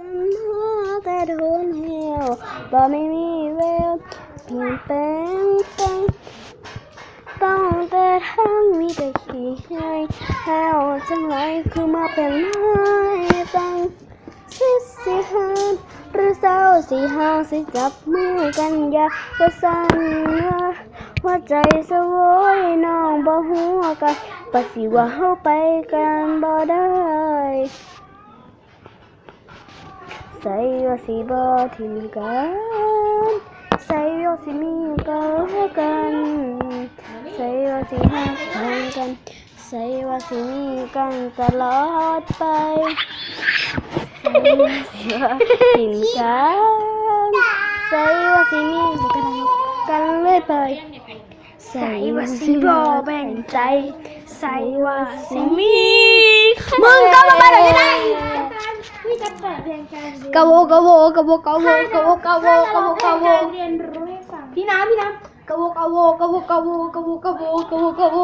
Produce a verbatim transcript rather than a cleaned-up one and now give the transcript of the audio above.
กันมาแต่โดนแล้วบ่ไม่มีแววเปลี่ยนแปลงไปต้องแต่ทางมีแต่ขี้ให้แล้วจังไรคือมาเป็นนายตั้งสิสิหันหรือเศร้าสิห่างสิจับมือกันอย่าว่าสั่นว่าหัวใจสะโวยน้องบ่หัวกันปะสิว่าเฮาไปกันบ่ได้ ใส่ว่าสิบ่ทิมกัน ใส่ว่าสิมีกันและกัน ใส่ว่าสิหักกันกัน ใส่ว่าสิมีกันตลอดไป ใส่ว่าสิบ่ทิมกัน ใส่ว่าสิมีกันกันเลยไป ใส่ว่าสิบ่แบ่งใจ ใส่ว่าสิมี มึงก็มาไปเลยก็ได้ กะโวกะโวกะโวกะโวกะโวกะโวกะโวกะโว เรียนรู้ให้ฟัง พี่น้ำพี่น้ำกะโวกะโวกะโวกะโวกะโวกะโวกะโวกะโว